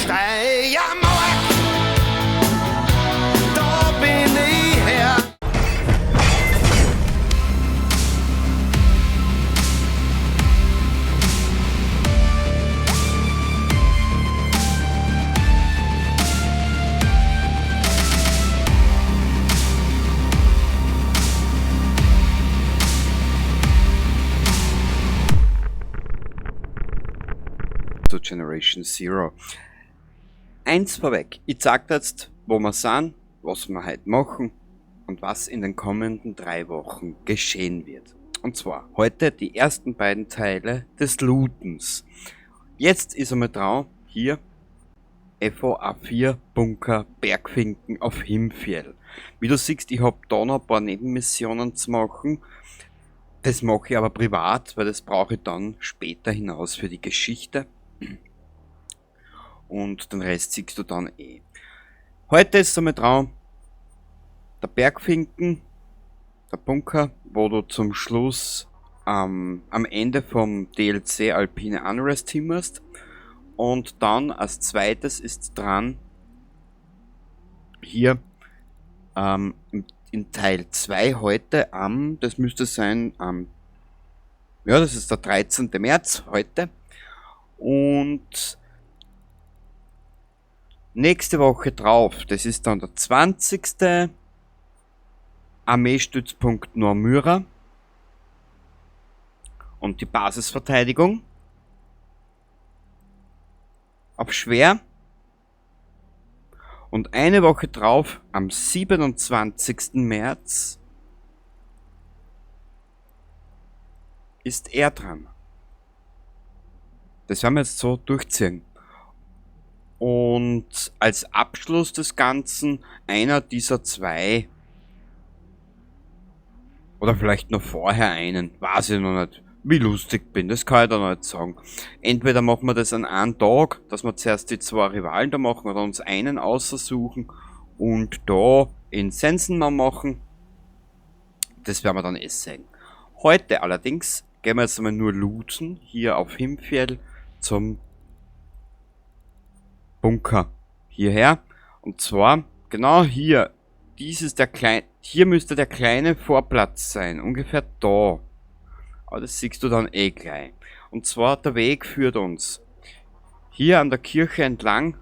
Steiermark, da bin ich her. Zu Generation Zero. Eins vorweg, ich zeig dir jetzt, wo wir sind, was wir heute machen und was in den kommenden 3 Wochen geschehen wird. Und zwar heute die ersten beiden Teile des Lootens. Jetzt ist einmal dran, hier FOA4 Bunker Bergfinken auf Himfjäll. Wie du siehst, ich hab da noch ein paar Nebenmissionen zu machen. Das mache ich aber privat, weil das brauche ich dann später hinaus für die Geschichte. Und den Rest siehst du dann eh. Heute ist einmal dran der Bergfinken, der Bunker, wo du zum Schluss am Ende vom DLC Alpine Unrest hin musst. Und dann als zweites ist dran hier in Teil 2 heute am, das müsste sein am, ja, das ist der 13. März heute. Und nächste Woche drauf, das ist dann der 20. Armeestützpunkt Normyra und die Basisverteidigung auf schwer. Und eine Woche drauf, am 27. März, ist er dran. Das werden wir jetzt so durchziehen. Und als Abschluss des Ganzen einer dieser zwei, oder vielleicht noch vorher einen, weiß ich noch nicht, wie lustig bin, das kann ich da noch nicht sagen. Entweder machen wir das an einem Tag, dass wir zuerst die zwei Rivalen da machen oder uns einen aussuchen und da in Sensen mal machen. Das werden wir dann eh sehen. Heute allerdings gehen wir jetzt einmal nur looten, hier auf Himfjäll zum Bunker hierher. Und zwar genau hier, dies ist der kleine, hier müsste der kleine Vorplatz sein, ungefähr da. Aber das siehst du dann eh gleich. Und zwar der Weg führt uns hier an der Kirche entlang,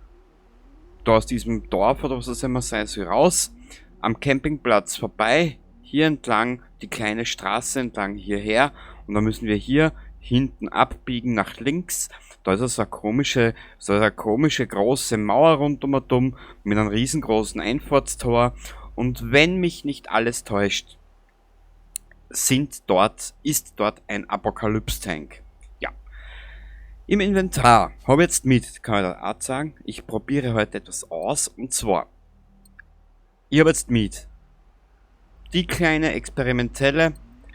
da aus diesem Dorf oder was das immer sein soll, raus, am Campingplatz vorbei, hier entlang, die kleine Straße entlang hierher, und dann müssen wir hier hinten abbiegen nach links. Da ist so eine komische große Mauer rundum und um, mit einem riesengroßen Einfahrtstor. Und wenn mich nicht alles täuscht, ist dort ein Apokalypse-Tank. Ja. Im Inventar habe ich jetzt mit, kann ich da auch sagen, ich probiere heute etwas aus. Und zwar, ich habe jetzt mit die kleine experimentelle,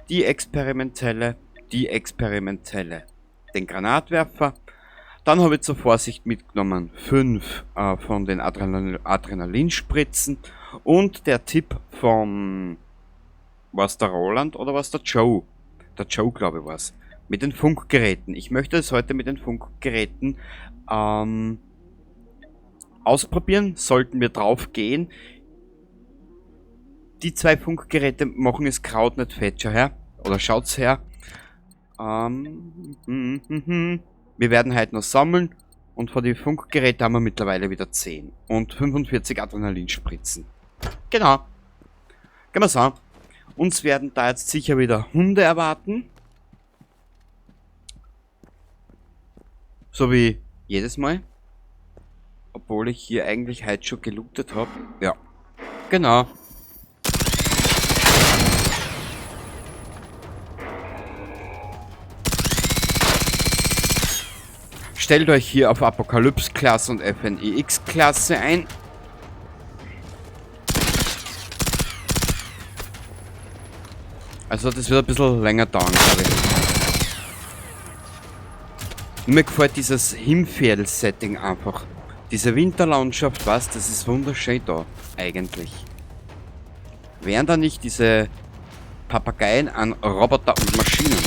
die experimentelle, die experimentelle, den Granatwerfer. Dann habe ich zur Vorsicht mitgenommen 5 von den Adrenalinspritzen und der Tipp vom, war's der Roland oder war's der Joe? Der Joe, glaube ich, war's. Mit den Funkgeräten. Ich möchte es heute mit den Funkgeräten ausprobieren. Sollten wir drauf gehen. Die zwei Funkgeräte machen es Kraut nicht fett. Schau her. Oder schaut's her. Wir werden heute noch sammeln. Und von den Funkgeräten haben wir mittlerweile wieder 10. Und 45 Adrenalinspritzen. Genau. Gehen wir's an. Uns werden da jetzt sicher wieder Hunde erwarten. So wie jedes Mal. Obwohl ich hier eigentlich heute schon gelootet hab. Ja. Genau. Stellt euch hier auf Apokalypse-Klasse und FNIX-Klasse ein. Also das wird ein bisschen länger dauern, glaub ich. Mir gefällt dieses Himfjäll-Setting einfach. Diese Winterlandschaft, was, das ist wunderschön da, eigentlich. Wären da nicht diese Papageien an Roboter und Maschinen?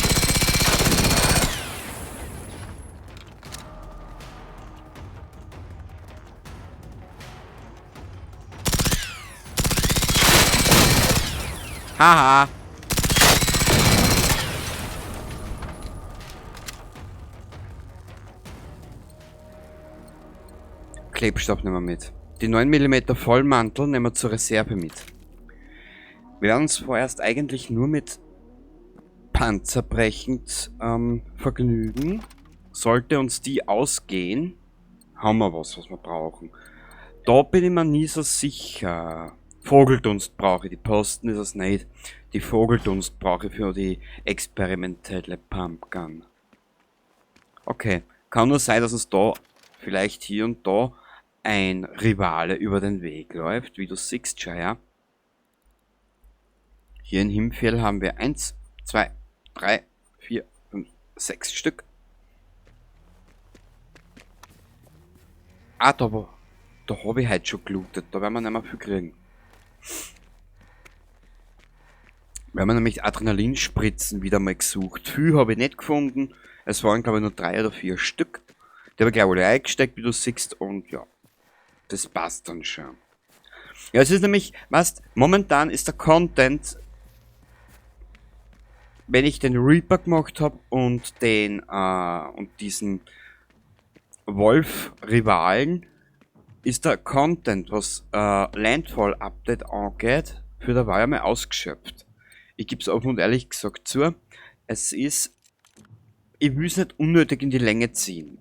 Haha. Klebstoff nehmen wir mit. Die 9 mm Vollmantel nehmen wir zur Reserve mit. Wir werden uns vorerst eigentlich nur mit panzerbrechend vergnügen. Sollte uns die ausgehen, haben wir was, was wir brauchen. Da bin ich mir nie so sicher. Vogeldunst brauche ich, die Posten ist es nicht. Die Vogeldunst brauche ich für die experimentelle Pumpgun. Okay, kann nur sein, dass uns da vielleicht hier und da ein Rivale über den Weg läuft, wie du siehst, schau her. Hier in Himfjäll haben wir 1, 2, 3, 4, 5, 6 Stück. Ah, da habe ich heute schon gelootet. Da werden wir nicht mehr viel kriegen. Wir haben nämlich Adrenalinspritzen wieder mal gesucht. Viel habe ich nicht gefunden. Es waren, glaube ich, nur 3 oder 4 Stück. Die habe ich gleich alle eingesteckt, wie du siehst. Und ja, das passt dann schon. Ja, es ist nämlich, weißt, momentan ist der Content, wenn ich den Reaper gemacht hab und diesen Wolf-Rivalen, ist der Content, was Landfall-Update angeht, für der war ja mal ausgeschöpft. Ich geb's offen und ehrlich gesagt zu, es ist, ich will's nicht unnötig in die Länge ziehen.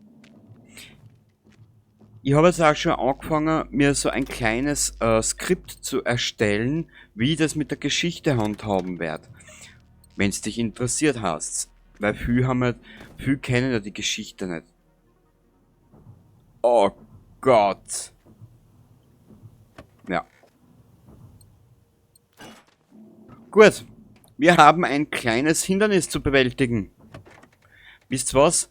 Ich habe jetzt auch schon angefangen, mir so ein kleines Skript zu erstellen, wie ich das mit der Geschichte handhaben werd. Wenn's dich interessiert hast. Weil viel kennen ja die Geschichte nicht. Oh Gott. Ja. Gut. Wir haben ein kleines Hindernis zu bewältigen. Wisst ihr was?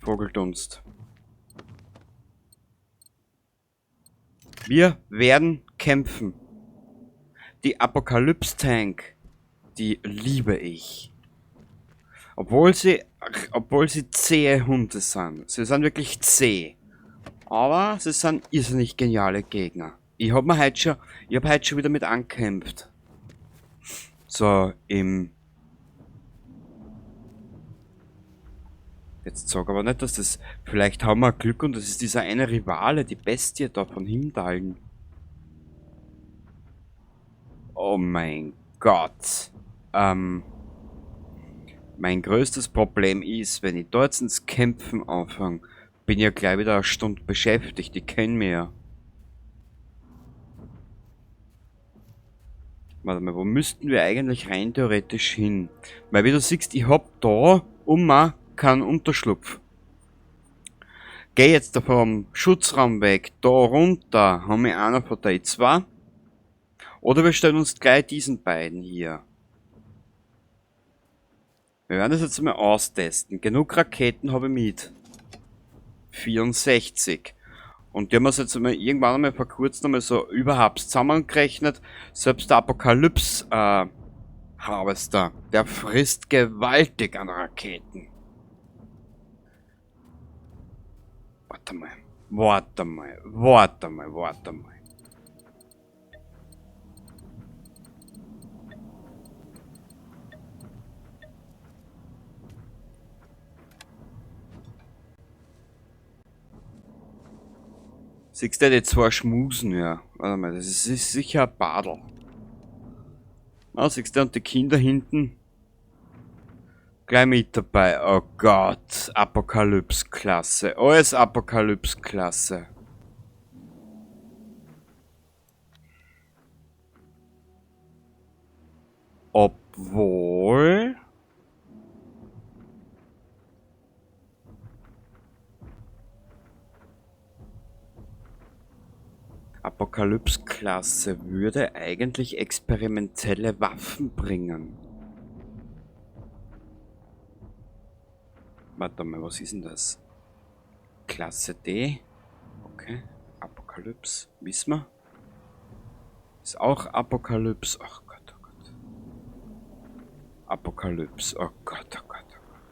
Vogeldunst. Wir werden kämpfen. Die Apokalypse-Tank, die liebe ich. Obwohl sie zähe Hunde sind. Sie sind wirklich zäh. Aber sie sind irrsinnig geniale Gegner. Ich hab mir heute schon, ich hab heute schon wieder mit angekämpft. So, im... Jetzt sag aber nicht, dass das... Vielleicht haben wir Glück und das ist dieser eine Rivale, die Bestie da von Himdalen. Oh mein Gott. Mein größtes Problem ist, wenn ich dort ins Kämpfen anfange, bin ich ja gleich wieder eine Stunde beschäftigt. Die kennen mich ja. Warte mal, wo müssten wir eigentlich rein theoretisch hin? Weil wie du siehst, ich hab da um keinen Unterschlupf. Geh jetzt da vom Schutzraum weg, da runter, haben wir einer von der 2. Oder wir stellen uns gleich diesen beiden hier. Wir werden das jetzt mal austesten. Genug Raketen habe ich mit. 64. Und die haben wir jetzt mal irgendwann einmal vor kurzem einmal so überhaupt zusammengerechnet. Selbst der Apokalypse Harvester, der frisst gewaltig an Raketen. Warte mal, warte mal, warte mal, warte mal. Siehst du die zwei Schmusen, ja. Warte mal, das ist sicher ein Badl. Ah, siehst du, und die Kinder hinten? Gleich mit dabei. Oh Gott, Apokalypse-Klasse. Alles Apokalypse-Klasse. Obwohl... Apokalypse-Klasse würde eigentlich experimentelle Waffen bringen. Warte mal, was ist denn das? Klasse D. Okay. Apokalypse. Wissen wir? Ist auch Apokalypse. Ach Gott, oh Gott. Apokalypse. Oh Gott, oh Gott, oh Gott.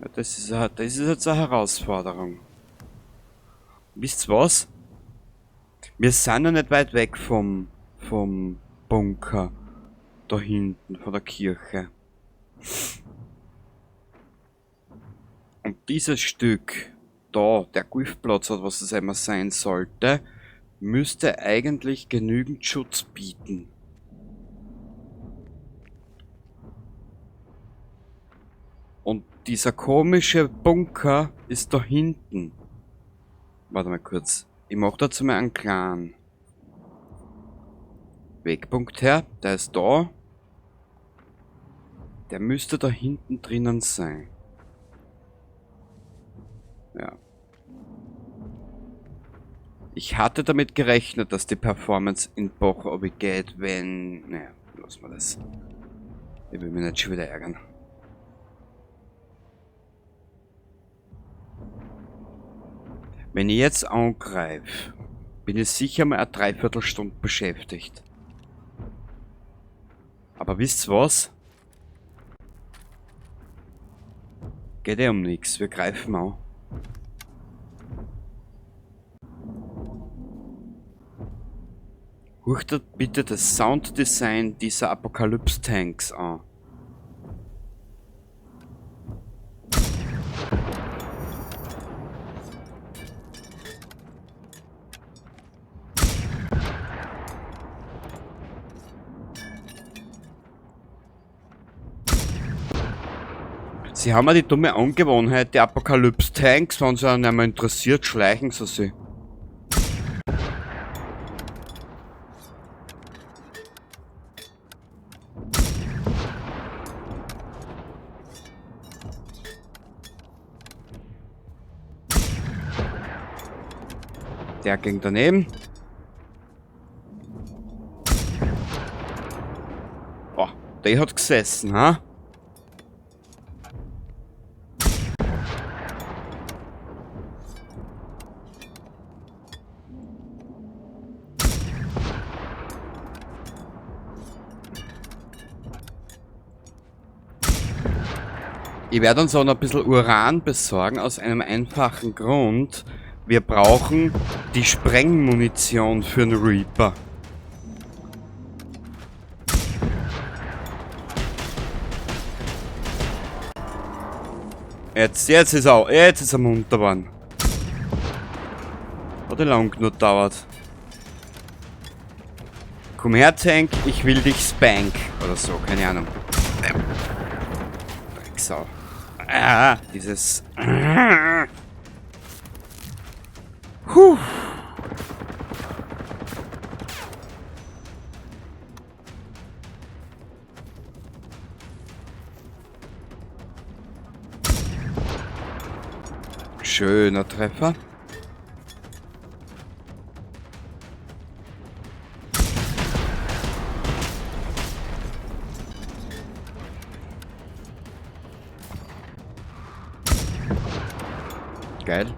Ja, das ist jetzt eine Herausforderung. Wisst ihr was? Wir sind ja nicht weit weg vom Bunker. Da hinten, von der Kirche. Und dieses Stück da, der Golfplatz hat, was es einmal sein sollte, müsste eigentlich genügend Schutz bieten. Und dieser komische Bunker ist da hinten. Warte mal kurz. Ich mach dazu mal einen kleinen Wegpunkt her. Der ist da. Der müsste da hinten drinnen sein. Ja. Ich hatte damit gerechnet, dass die Performance in Bach geht, wenn... Naja, lassen wir das. Ich will mich nicht schon wieder ärgern. Wenn ich jetzt angreife, bin ich sicher mal eine Dreiviertelstunde beschäftigt. Aber wisst ihr was? Geht eh um nichts, wir greifen an. Hurcht bitte das Sounddesign dieser Apokalypse-Tanks an. Sie haben ja die dumme Angewohnheit, die Apokalypse-Tanks, wenn sie einen einmal interessiert, schleichen sie sich. Der ging daneben. Oh, der hat gesessen, ha? Ich werde uns auch noch ein bisschen Uran besorgen, aus einem einfachen Grund. Wir brauchen die Sprengmunition für den Reaper. Jetzt ist er munter geworden. Hat lang genug gedauert. Komm her, Tank, ich will dich spank. Oder so, keine Ahnung. Drecksau. Ah, dieses... Puh. Schöner Treffer. Geil.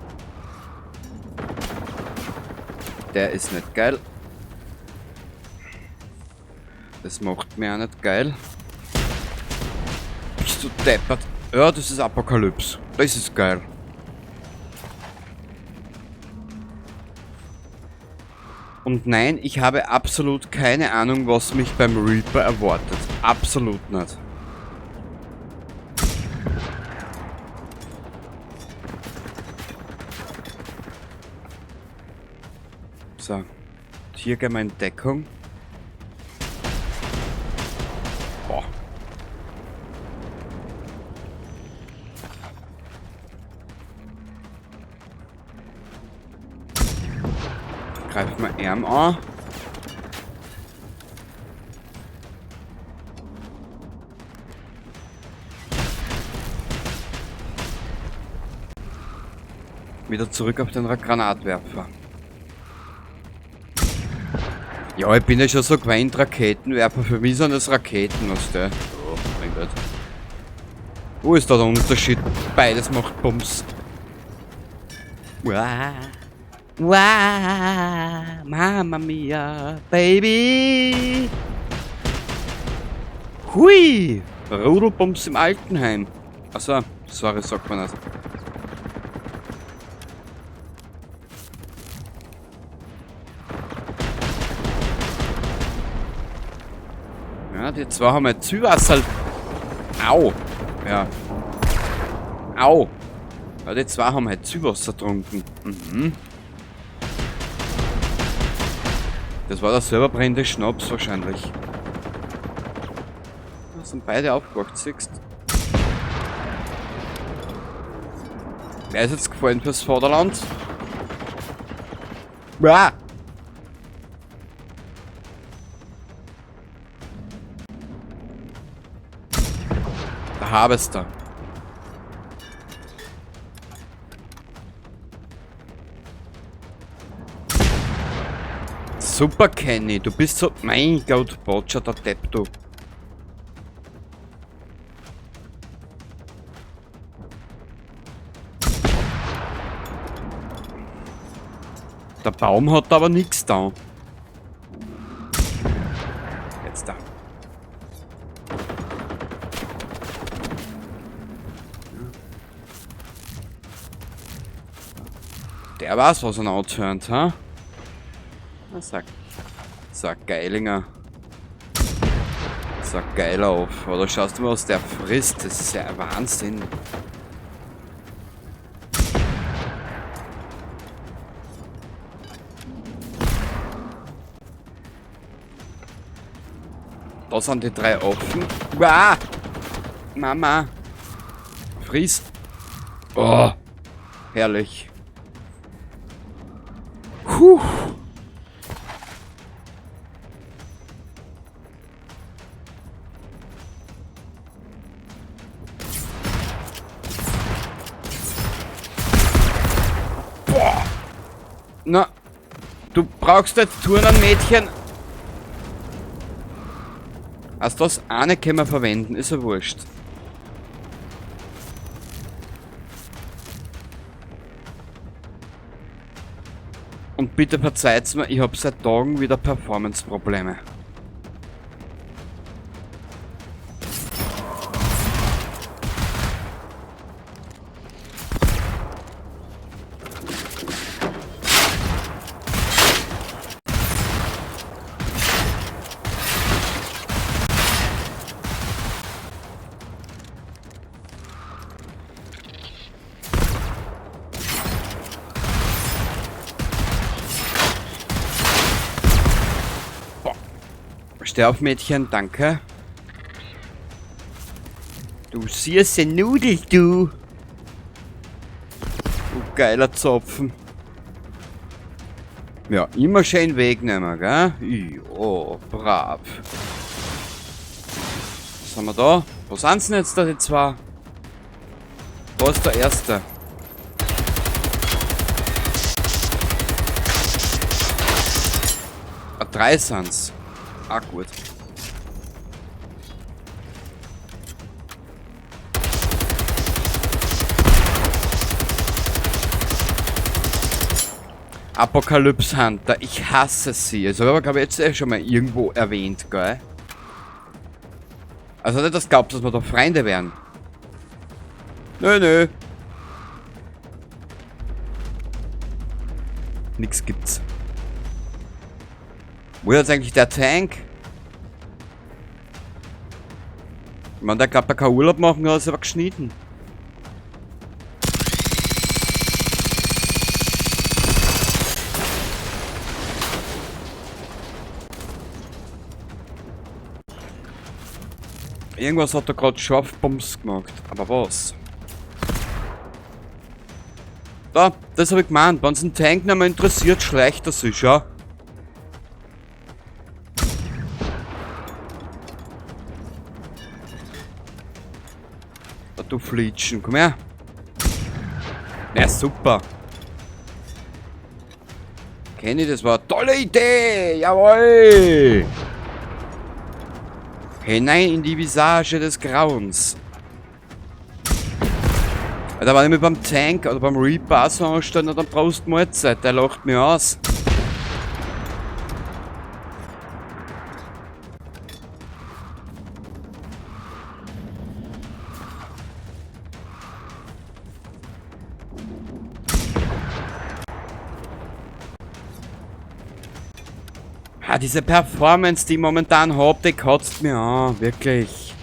Der ist nicht geil. Das macht mir auch nicht geil. Bist du deppert? Ja, das ist Apokalypse. Das ist geil. Und nein, ich habe absolut keine Ahnung, was mich beim Reaper erwartet. Absolut nicht. So, hier gehen wir in Deckung. Boah. Greifen wir Arm an. Wieder zurück auf den Granatwerfer. Ja, ich bin ja schon so gewöhnt, Raketenwerfer. Für mich sind das Raketen, weißt du? Oh mein Gott. Wo ist da der Unterschied? Beides macht Bums. Wow. Wow. Mamma mia, Baby. Hui. Rudelbums im Altenheim. Achso, Sorry, sagt man das. Ja, die zwei haben jetzt Züwasser. Au! Ja. Au! Ja, die zwei haben halt Züwasser getrunken. Mhm. Das war der selber brennende Schnaps wahrscheinlich. Da sind beide aufgewacht, siehst. Wer ist jetzt gefallen fürs Vaterland? Ah! Der Harvester. Super, Kenny, du bist so... Mein Gott, Boccia, der Depp, du. Der Baum hat aber nichts da. Jetzt da. Der weiß, was er antönt, ha? Na, sag. Sag Geilinger. Sag geiler auf. Oder schaust du mal, was der frisst? Das ist ja ein Wahnsinn. Da sind die drei offen. Uah! Mama! Friss! Oh! Herrlich. Puh. Boah! Na, du brauchst jetzt Turnen, Mädchen. Also das eine können wir verwenden, ist ja wurscht. Und bitte verzeiht's mir, ich hab seit Tagen wieder Performance-Probleme. Steh auf, Mädchen, danke. Du süße Nudel, du. Du geiler Zopfen. Ja, immer schön wegnehmen, gell? Jo, brav. Was haben wir da? Wo sind denn jetzt da die zwei? Da ist der erste. Ah, drei sind's. Ah, gut. Apocalypse Hunter, ich hasse sie. Das habe ich aber, glaube ich, jetzt eh schon mal irgendwo erwähnt, gell? Also nicht, dass du glaubst, dass wir da Freunde wären. Nö, nö. Nix gibt's. Wo ist jetzt eigentlich der Tank? Ich meine, der glaubt, er kann Urlaub machen, hat ist aber geschnitten. Irgendwas hat er gerade scharf Bums gemacht. Aber was? Da, das hab ich gemeint. Wenn's einen Tank nicht mehr interessiert, schleicht er sich, ja. Da, du Flietschen, komm her. Na, super. Kenny, das war eine tolle Idee. Jawohl. Hinein in die Visage des Grauens. Alter, wenn ich mich beim Tank oder beim Reaper auch so anstelle, dann brauchst du Mahlzeit. Der lacht mir aus. Ah, diese Performance, die ich momentan hab, die kotzt mir an, wirklich.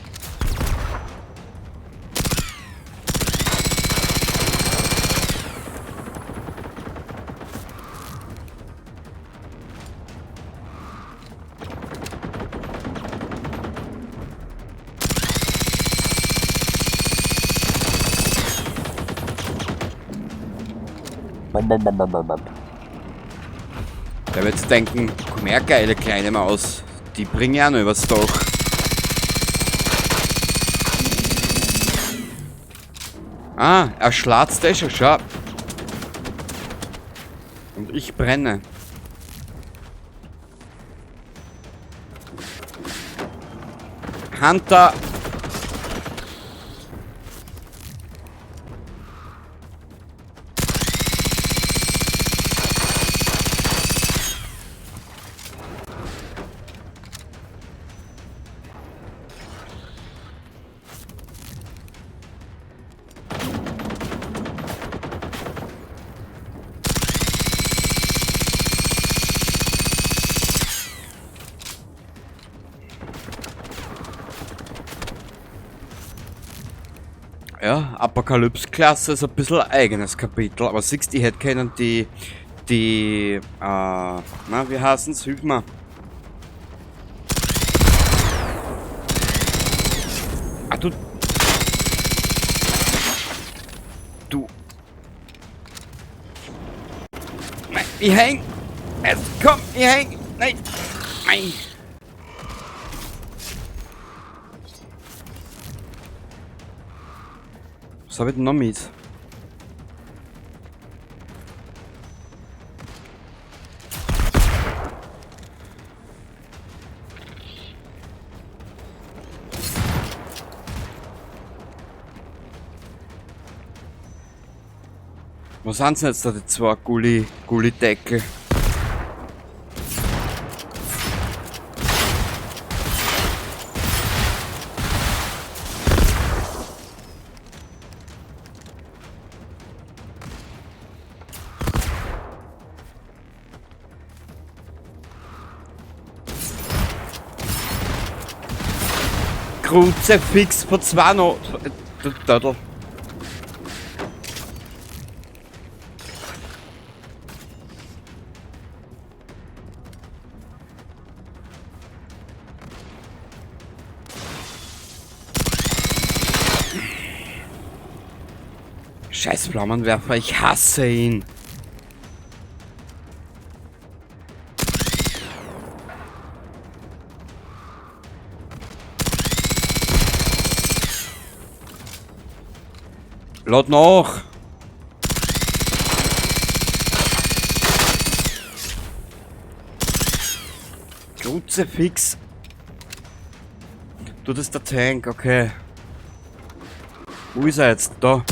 Der wird sich denken, komm her, geile kleine Maus. Die bringen ja noch übers Dach. Ah, er schlatzt eh schon, schau. Und ich brenne. Hunter! Ja, Apokalypse-Klasse ist ein bisschen ein eigenes Kapitel, aber siehst du, ich hätte können die, na, wie heißen's? Hilf mir. Ah, du. Du. Nein, ich häng. Jetzt komm, ich häng. Nein. Nein. Was hab ich denn noch mit? Wo sind denn jetzt da die zwei Gulli-Deckel? Kruzifix von zwei noch. Dödel. Scheiß Flammenwerfer, ich hasse ihn. Lad nach! Kruzifix! Du, das ist der Tank, okay. Wo ist er jetzt? Da.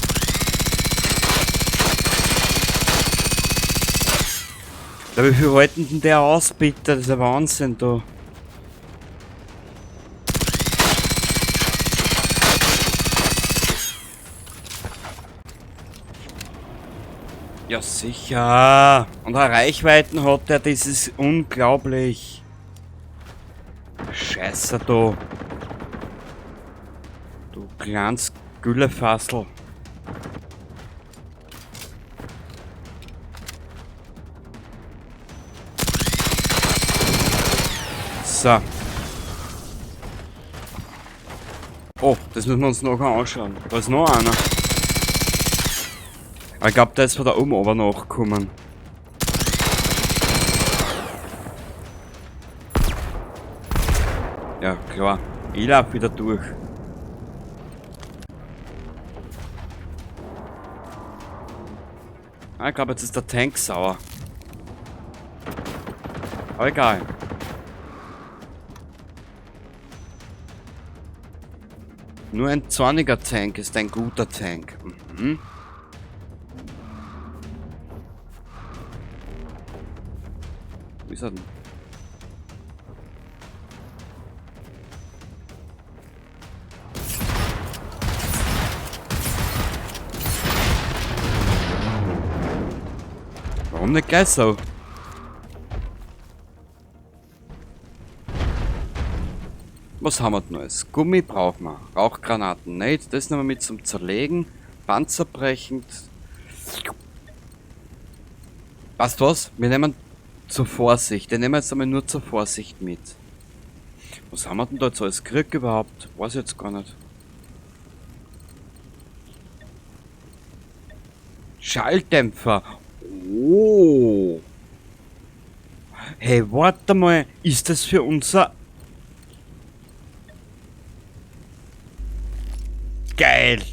Da, wie viel halten denn der aus, bitte? Das ist ja Wahnsinn, da. Ja, sicher. Und auch Reichweiten hat der, das ist unglaublich. Scheiße, du. Du kleines Güllefassel. So. Oh, das müssen wir uns nachher anschauen. Da ist noch einer. Aber ich glaub, der ist von da oben aber nachgekommen. Ja, klar. Ich lauf wieder durch. Ah, ich glaub, jetzt ist der Tank sauer. Aber egal. Nur ein zorniger Tank ist ein guter Tank. Mhm. Wo ist er denn? Warum nicht gleich so? Was haben wir denn alles? Gummi brauchen wir. Rauchgranaten nicht. Das nehmen wir mit zum Zerlegen. Panzerbrechend. Weißt du was? Wir nehmen zur Vorsicht. Den nehmen wir jetzt einmal nur zur Vorsicht mit. Was haben wir denn da jetzt alles gekriegt überhaupt? Weiß ich jetzt gar nicht. Schalldämpfer. Oh. Hey, warte mal. Ist das für unser... Geil.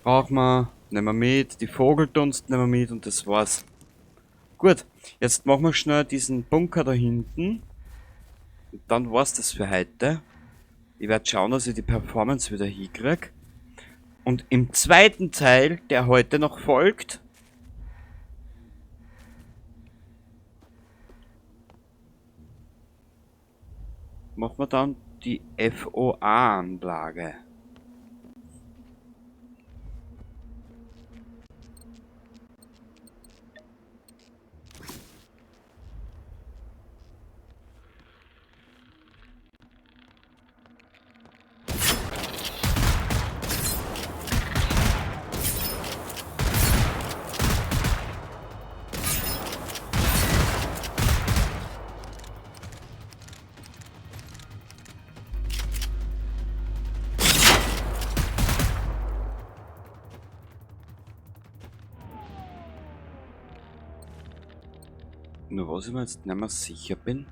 Brauchen wir. Nehmen wir mit. Die Vogeldunst nehmen wir mit und das war's. Gut. Jetzt machen wir schnell diesen Bunker da hinten. Und dann war's das für heute. Ich werd schauen, dass ich die Performance wieder hinkrieg. Und im zweiten Teil, der heute noch folgt, machen wir dann die FOA-Anlage. Nur was ich mir jetzt nicht mehr sicher bin.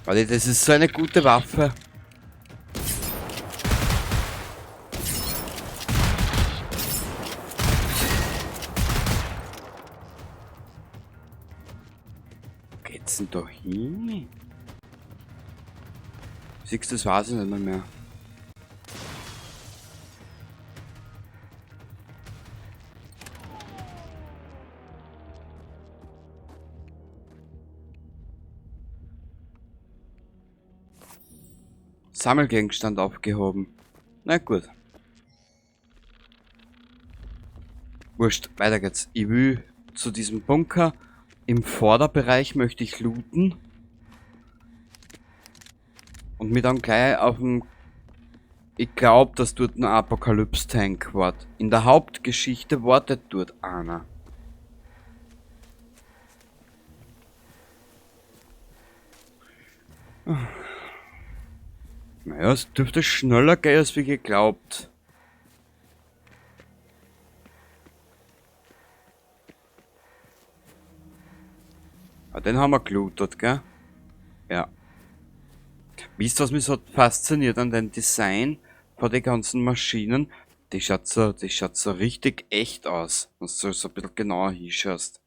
Warte, das ist so eine gute Waffe. Wo geht's denn da hin? Siehst du, das weiß ich nicht mehr, mehr. Sammelgegenstand aufgehoben. Na gut. Wurscht, weiter geht's. Ich will zu diesem Bunker. Im Vorderbereich möchte ich looten. Und mir dann gleich auf dem... Ich glaub, dass dort ein Apokalypse-Tank war. In der Hauptgeschichte wartet dort einer. Naja, es dürfte schneller gehen, als wir geglaubt. Ah, den haben wir gelootet, gell? Ja. Wisst ihr, was mich so fasziniert an dem Design von den ganzen Maschinen? Die schaut so richtig echt aus, wenn du so ein bisschen genauer hinschaust.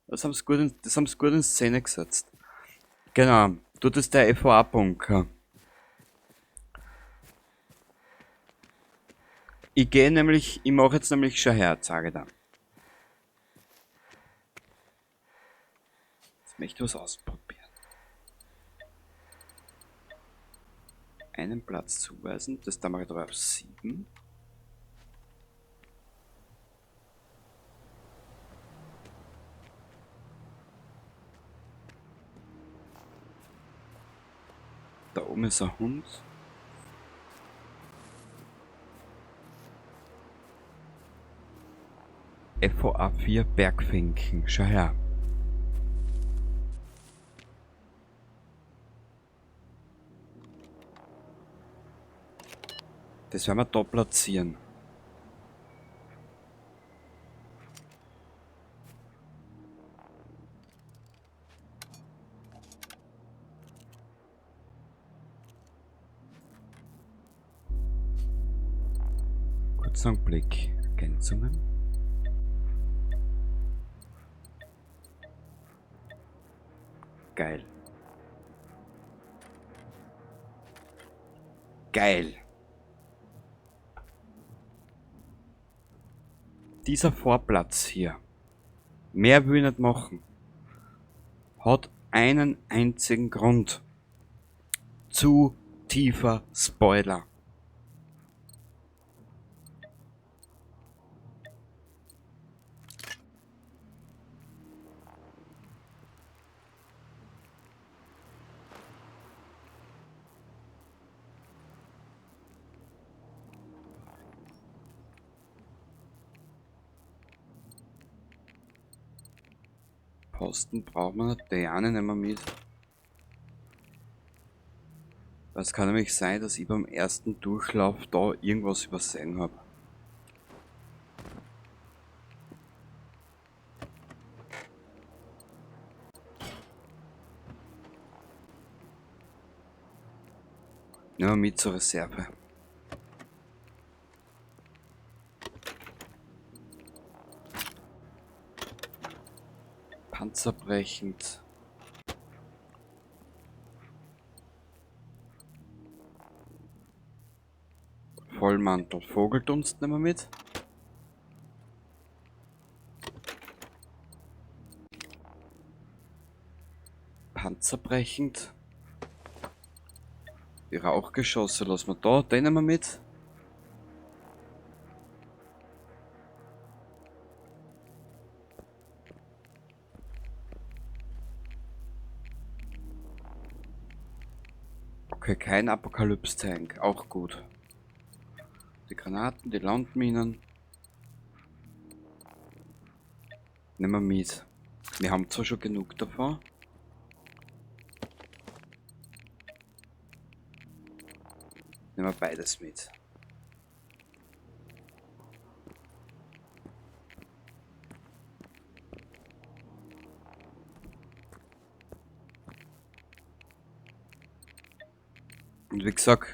Das haben sie gut in, das haben sie gut in Szene gesetzt. Genau, dort ist der F O A-Bunker. Ich gehe nämlich, ich mach jetzt nämlich schon her, sage ich da. Jetzt möchte ich was ausprobieren. Einen Platz zuweisen, das da mache ich aber auf 7. Da oben ist ein Hund. FOA 4 Bergfinken, schau her. Das werden wir da platzieren. Kurzen Augenblick. Ergänzungen. Geil. Geil. Dieser Vorplatz hier, mehr will ich nicht machen, hat einen einzigen Grund. Zu tiefer Spoiler. Posten braucht man nicht, Diane nehmen wir mit. Weil es kann nämlich sein, dass ich beim ersten Durchlauf da irgendwas übersehen hab. Nehmen wir mit zur Reserve. Panzerbrechend. Vollmantel, Vogeldunst nehmen wir mit. Panzerbrechend. Die Rauchgeschosse lassen wir da, den nehmen wir mit. Okay, kein Apokalypse-Tank, auch gut. Die Granaten, die Landminen. Nehmen wir mit. Wir haben zwar schon genug davon. Nehmen wir beides mit. Und wie gesagt,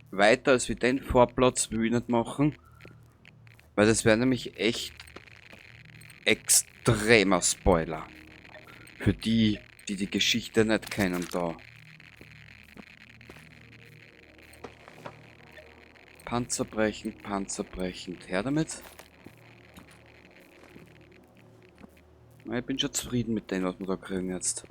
weiter als wir den Vorplatz will ich nicht machen, weil das wäre nämlich echt extremer Spoiler. Für die, die die Geschichte nicht kennen da. Panzerbrechend, panzerbrechend. Her damit. Na, ich bin schon zufrieden mit dem, was wir da kriegen jetzt.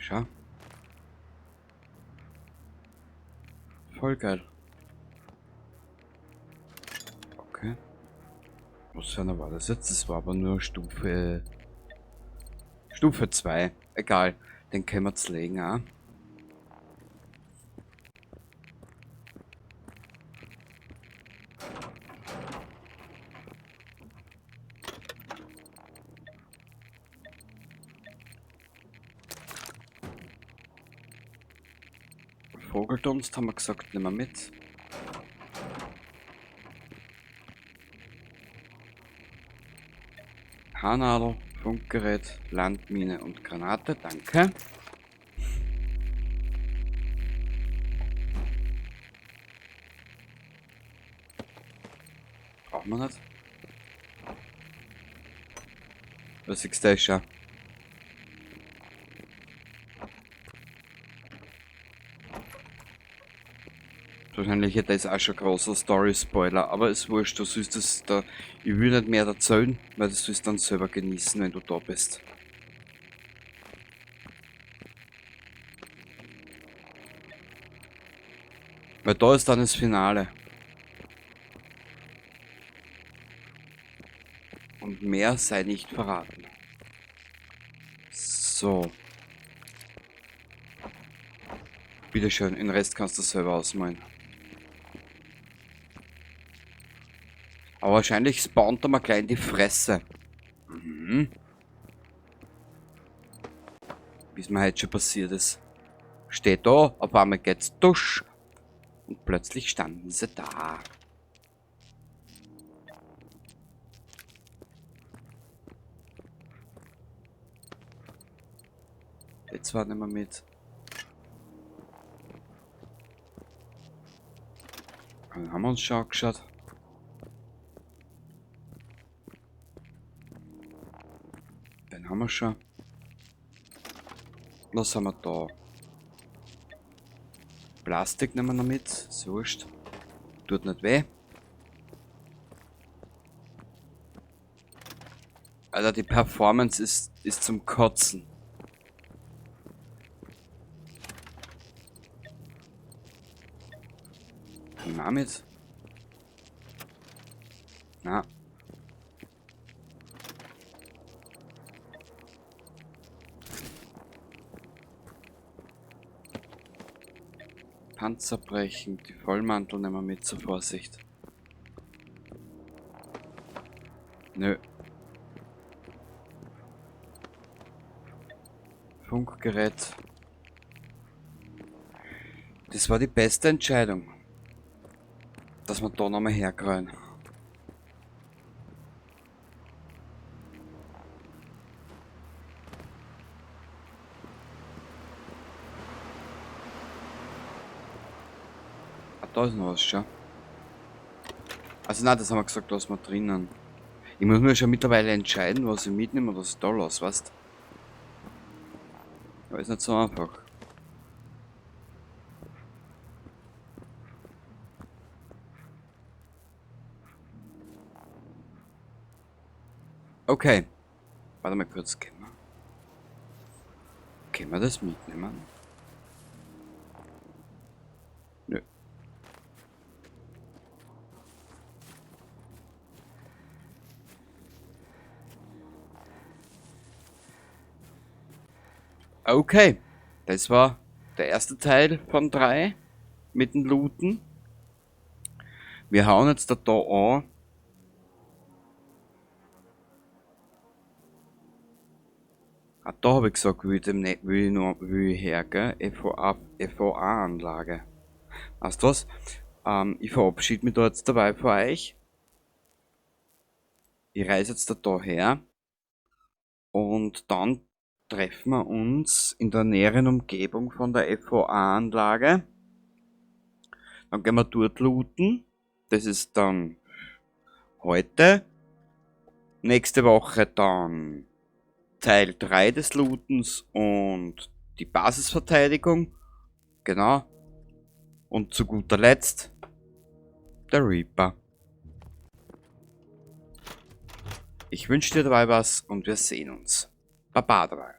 Schau. Voll geil. Okay. Was für einer war das jetzt? Das war aber nur Stufe 2. Egal. Den können wir zerlegen auch. Vogeldunst haben wir gesagt, nehmen wir mit. Haarnadel, Funkgerät, Landmine und Granate, danke. Brauchen wir nicht. Was ist das schon? Wahrscheinlich hätte das auch schon großer Story-Spoiler, aber ist wurscht, du sollst das da. Ich will nicht mehr erzählen, weil das sollst du dann selber genießen, wenn du da bist. Weil da ist dann das Finale. Und mehr sei nicht verraten. So. Bitteschön, den Rest kannst du selber ausmalen. Aber wahrscheinlich spawnt er mal gleich in die Fresse. Wie es mir heute schon passiert ist. Steht da, auf einmal geht's dusch. Und plötzlich standen sie da. Jetzt war nicht mehr mit. Dann haben wir uns schon angeschaut. Den haben wir schon. Was haben wir da? Plastik nehmen wir noch mit. Ist wurscht. Tut nicht weh. Alter, die Performance ist zum Kotzen. Nehmen wir mit. Na. Panzer brechen, die Vollmantel nehmen wir mit zur Vorsicht. Nö. Funkgerät. Das war die beste Entscheidung, dass wir da nochmal herkriegen. Ah, da ist noch was schon. Also nein, das haben wir gesagt, lassen wir drinnen. Ich muss mir schon mittlerweile entscheiden, was ich mitnehme oder was ich da lasse, weißt? Aber ist nicht so einfach. Okay. Warte mal kurz, können wir das mitnehmen? Nö. Okay, das war der erste Teil von 3 mit dem Looten. Wir hauen jetzt da an. Ah, da hab ich gesagt, will ich dem nicht, will ich noch, will ich her, gell? F O A, F O A-Anlage. Weißt du was? Ich verabschiede mich da jetzt dabei von euch. Ich reise jetzt da her. Und dann treffen wir uns in der näheren Umgebung von der F O A-Anlage. Dann gehen wir dort looten. Das ist dann heute. Nächste Woche dann Teil 3 des Lootens und die Basisverteidigung. Genau. Und zu guter Letzt der Reaper. Ich wünsche dir dabei was und wir sehen uns. Baba dabei.